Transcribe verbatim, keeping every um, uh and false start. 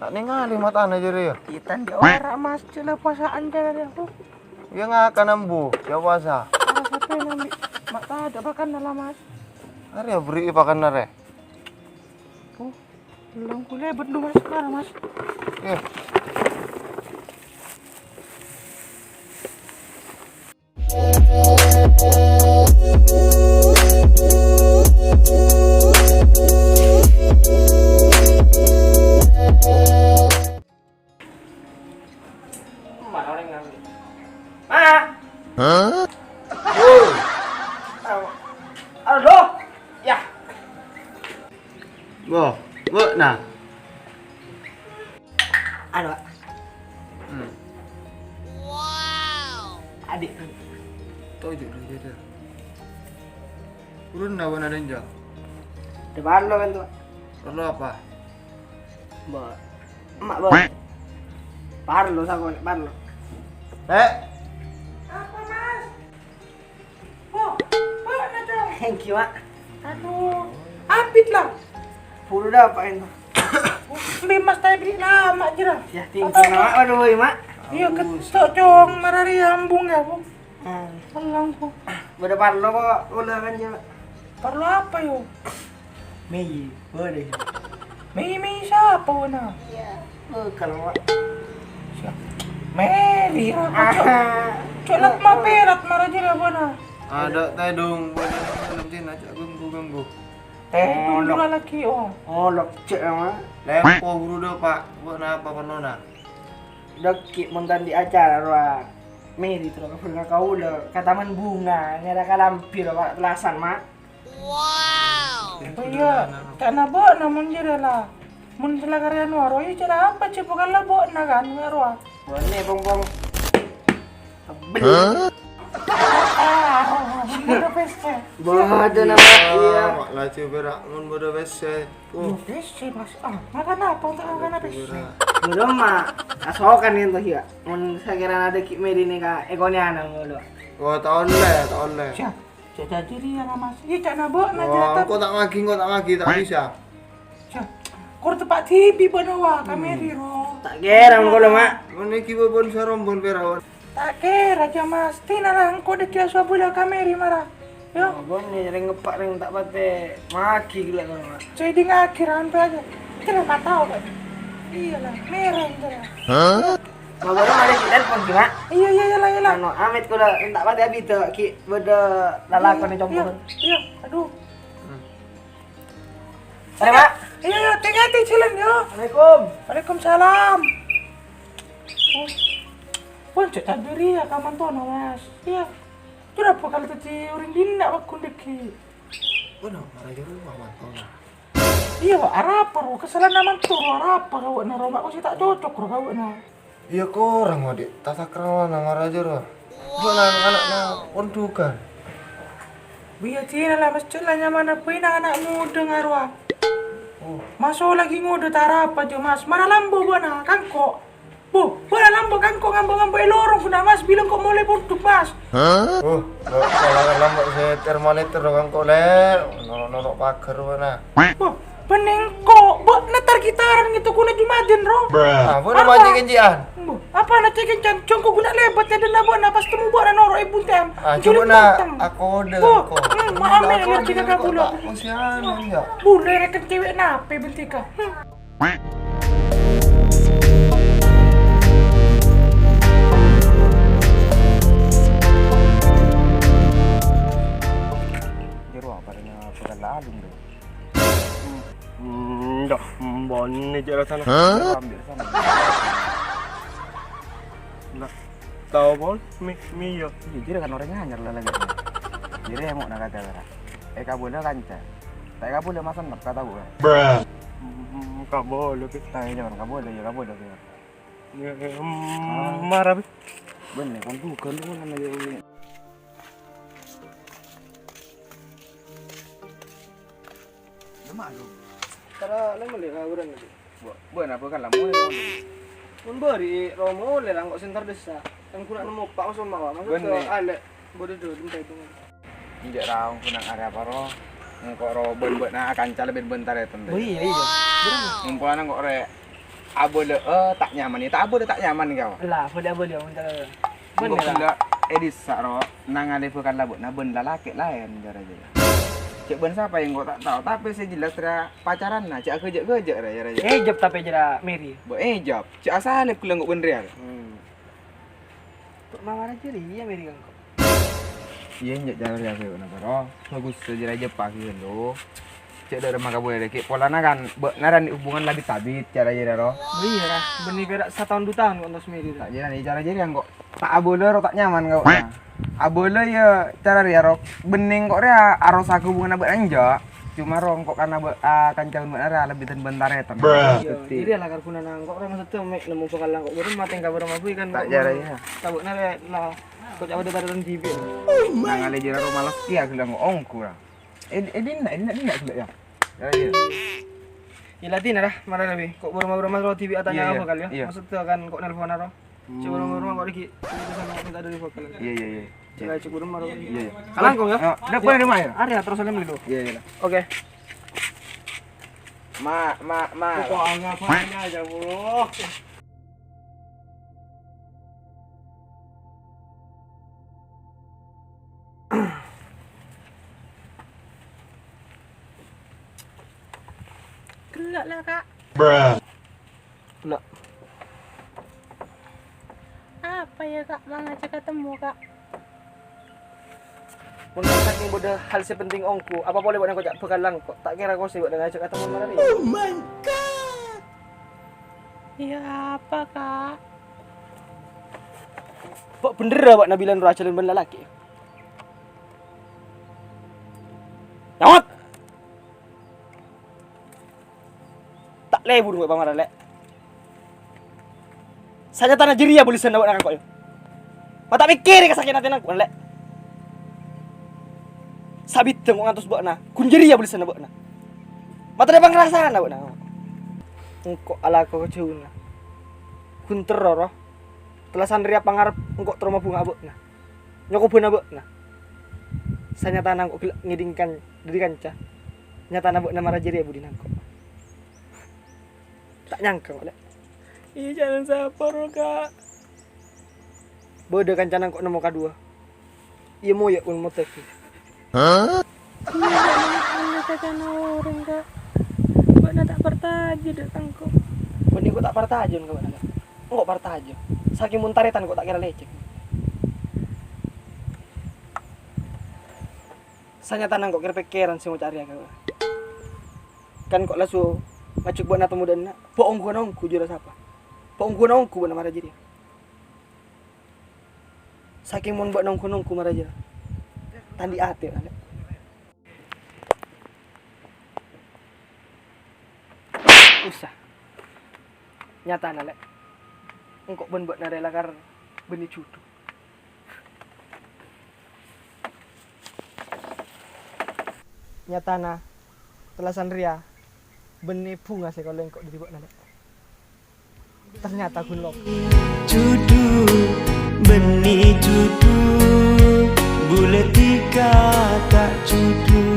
Ta' nèngalè matana jârèya. Kita di ora, Mas, cela puasaan jârèya, Bu. Iyâ, ngakan ambu, ya puasa. Ora sapa yang ngambil? Mak tadâ' pakanna la, Mas. Arèya bherri'i pakanna rè. Oh, belum kulè bendhu, Mas, sekarang, Mas. Iyâ. Ma! Hah? Woi. Halo. Yah. Bo, bo, nah. Anu, Pak. Hmm. Adik. Toju' dulu, toju'. Urun nawa na lenjang. Depan lo kan tuh. Perlu apa? Mbak. Emak, Bang. Parlo, sako, parlo. Eh? Apa, Mas? Oh, Pak, Nato. Thank you, Mak. Aduh, apit lah. Puru dapat itu. Beli Mas tadi beri lama aja lah. Ya, thank you, Mak. Aduh, Mak. Iya, ketok cong marari ambung ya, Bu. Hmm. Tolong, Bu. Bâdâ parlo kok, kaulâ kan, Cak. Parlo apa, yo? Mèyè, bâdâ. Mèyè, mèyè sapa, Wana? Iya. Bukan, Mak. Siapa? Mary, apa, Cok? Ah. Cok, lat ma perat, mara jârèya, Wana. Ada tedong, Wana, dalam sini, Cak, ganggu, ganggu. Tedong pula lagi, oh. Oh, lok, Cak, ya, Mak. Lempo, guru, do, Pak. Buat apa, parlona? Dâgghi' mon ta' andi' acara rowa Mary terro ka bhâreng ka kaulâ, ka Taman Bunga, nyara kalambhi rowa tellasan, Mak. Wow. Iyâ, ca'na bâ'na mon jârèya la. Mon sè la karèyan waro, iyâ cara apa, Cè, bukan la bâ'na kan, nga' rowa. Bâ'na, Pong-pong. Tebel. Hah? Ah, bâdâ pèssè. Bâdâ nama, iyâ. Mak, laju pèra' mon bâdâ pèssè. Oh. Yo, pèssè, Mas. Ah, ngakan apa untuk ngakan pèssè? Belum, Mak. Kasokan itu, ya. Mun sakirana ada Ki Mary ini, Kak, ekonomi anak mulu. Oh, ta' ollè, ta' ollè. Siap. Jadi diri ya, Mas. Iya, ca'na bâ'na. Oh, jatah. Engko' ta' magi, engko' ta' magi, ta' bisa. Siap. Kur tepak tibi bâ'na, wa, Ka Mary, ro. Ta' kèra engko' lo, Mak. Mon iki bâbân sarombon pèra', wan. Ta' kèra, Cè, Mas. Tina la engko' dâgghi' asobu la Ka Mary mara. Yo. Oh, bâ'na rèng ngepak rèng ta' patè magi ghellâ' ngono, Mak. Cè, dingngaghi ra ampè aja. Tina ma' tao, Pak. Iyâ la, mèrèng, Cè. Hah? Ma' bârâ' mari kita telepon, Cè, Mak. Iyâ, iyâ, iyâ la, iyâ la. Anu, amit kaulâ ta' patè abit, Ki, bâdâ lalakon è compo. Iyâ, iyâ, aduh. Arè, Mak. Iyâ, iyâ, hati-hati, jalan, yo. Assalamualaikum. Waalaikumsalam. Oh. Pon cè' tadâri ya, ka mantona, Mas. Iyâ. Kèra bhâkal dhâddhi orèng dinna' waggun dâgghi'. Ono, mara jârowa mantona. Iyâ, Pak, arapa, ro? Kesalahan manto, ro? Arapa ka bâ'na, ro? Mak, kok sè ta' cocok, ro, ka bâ'na? Iyâ, korang, wa, Dik. Tata kramana mara jârowa. Bâ'na ana'-ana' pondukan. Iyâ, Cina la, Mas, cè' la nyamana bâi na' ana' ngodâ ngarowa. Oh. Maso lagi ngodâ ta' arapa, Jo, Mas. Mara lambo bâ'na, kangko'. Bu, bâ'na lambo kangko' ngambo-ngambo è lorong ghuna, Mas, bilâ engko' molè pondhuk, Mas. Hah? Oh, bâ-, bâ'na lambo sè termometer ro kangko', Lè'. Noro'-noro' paghâr bâ'na. Bu, bânnè engko', bâ'na tar-gitaran ngètokona Jumadin, ro. Ah, bâ'na apa? Mancèng kenci'an. Bu, apa na cè' kenci'an? Jhâ' engko' ghuna lèbât è dâlem bâ'na, pas temmo bâ'na noro' è buntè'an. Ah, jhâ' bâ'na akodâ, Bu, engko'. Hmm, maaf, Lè', akodâ, lè', cè' ka engko', bulâ. Pak. Usiana, ya. Bulâ rèken cewek nape bentika? Hmm. Jero apa rèya pekan lalung, deh? Hmm, dah, bânnè jero sana. Hah? Jero ambil sana. Nah, tao pon, mi, mi, ya. Jujur kan orèng anyar lah lagi. Jero èmo'na kata kara. Eh, kabulâ kanca. Ta' kabulâ masan napa tao, kan? Hmm, kabulâ, Pi. Nah, iya, kan, kabulâ, ya, kabulâ, Pi. Ya, ya, hmm, mara, Pi. Bânnè, kon dugan, dugan, ya, ya. Lemak, lu. Tara, lem, lem, rawuran, Pi. Bu-, bâ'na apa kan la molè, mon. Mon bâri' ro molè la engko' sè entar dessa. Kan ghuna nemmo pa' maso' mawa. Maksud bânnè. Alè' bodho dulu, entah itu. Enjâ' ra ghuna arè apa ro. Engko' ro bân bâ'na akanca lebbi bentar ya, tentu. Oh, iya, iya. Bener. Ngumpulana engko' rè. Abâlâ'â ta' nyaman, yâ, ta' abâlâ ta' nyaman, kawan. Lah, abâlâ, abâlâ, mon ta' Engko' ghellâ' è dissa', Ro, nangalè bhâkal abâ'na bân lalakè' laèn, jârèya. Cè' bân sapa engko' ta' tao, tapè sè jelas rèya pacaranna, jhâ' aghâjâ'-ghâjâ' rèya, rèya. Ejjhâb tapè jârèya Mary. Bâ' ejjhâb, jhâ' asalèp ghellâ' engko' bân rèya. Hmm. Kok mawara jârèya Mary ka engko'? Iyâ, enjâ' cara rèya, Ro. Bhâghus jârèya jhâ' paghi ghâllu. Cè' dâ' remma kabulâ rèya, polana kan bâ'na rèya hubungan labit-tabit cara jârèya, Ro. Oh iyâ, Ra. Bânnè pèra' sataon du taon kok entos Mary, Ra. Ta' jârèya, cara jârèya engko' ta' abâlâ, Ro, ta' nyaman, Ro. Abâlâ, yâ, cara rèya, Ro. Bânnè engko' rèya arosa hubunganna bâ'na enjâ'. Coma, Ro, engko' karna bâ-, ah, kanca bân bâ'na rèya lebbi dân bân tarètan. Iyâ, jârèya la kar ghunana engko', Ro, maksudda mè' nemmo bhâkal engko' bârâmma tèngka bârâmma bhâi kan. Ta' jârèya. Ka bâ'na rèya la koca'na bâdâ tarètan dhibi'. Nangalè jârèya, Ro, males kèya ghellâ' engko' ongghu, Ra. Eh, eh, dinna', dinna', dinna' ghellâ' yâ. Yâ, yâ. Yâ, la dinna', Ra, mara, Ra, bi. Ko' bârâmma-bârâmma ro dhibi' atanya bhâkal, yâ. Iyâ. Maksudda kan ko' nelpon, Ro. Cè' bârâmma-bârâmma ko' dhibi', kita sama minta dari bhâkal. Iyâ, iyâ, iyâ. Cè' la cè' bârâmma, Ro. Iyâ, iyâ. Kalangkong, yâ? Yâ, dâ' polè rèya, yâ. Arèya, terros lem dulu. Iyâ, iyâ. Oke. Ma, ma, ma. Kok anggapannya aja, Bro? Ghellâ' la, Kak. Ghellâ'. Apa yâ, Kak? Ma' ngajhâk katemmo, Kak? Mon sakèng bâdâ hal sè penting ongghu, apa polè bâ'na koca' bhâkal langko'? Ta' kèra kosè bâ'na ngajhâk katemmo marè. Oh my God! Yâ apa, Kak? Bâ' bhendherrâ bâ'na bilân rowa jhâlân bân lalakè'? Nyawat! Ta' lebur engko' pamara, Lè'. Sanyatana jârèya bâlessanna bâ'na ka engko', yâ. Ma' ta' pèkkèrè ka sakè'na atèna engko', Lè'. Sabidhâng engko' ngantos bâ'na, ghun jârèya bâlessanna bâ'na. Ma' tadâ' pangrasaanna bâ'na. Engko' alako ka jhâuna. Ghun terro, Ro. Tellasan rèya pangarep engko' terro mabhunga'a bâ'na. Nyokobhâna bâ'na. Sanyatana engko' ghellâ' ngèdhing kan-, dâri kanca. Nyatana bâ'na mara jârèya budina engko'. Ta' nyangka engko', Lè'. Iyâ, jhâlân sapa, Ro, Kak? Bâdâ kancana engko' nemmo kaduwâ. Iyâ, moyâ' mon mottèghi. Hah? Iyâ, bâ'na anu sacana orèng, Kak. Bâ'na ta' partajâ dâ' ka engko'. Bâ'na engko' ta' partajâ ka bâ'na, Kak. Engko' partajâ. Sakèng mon tarètan engko' ta' kèra lècèk. Sanyatana engko' kèr-pèkkèran sè ngoca' rèya, Kak. Kan engko' la su ngajhâk bâ'na temmo dâ' enna'. Bâ' ongghuwâ ongghu jârèya sapa? Bâ' ongghuwâ ongghu bâ'na mara jârèya. Sakèng mon bâ'na ongghu-ongghu mara jârèya. Ta' andi' atè, Lè'. Usa. Nyatana, Lè'. Engko' bân bâ'na rèya lakar bânnè judhu. Nyatana, tellasan rèya, bânnè bhunga sè èkaollè engko' dâri bâ'na, Lè'. Ternyata ghun lok. Judhu, bânnè judhu, bulâ dhika ta' judhu.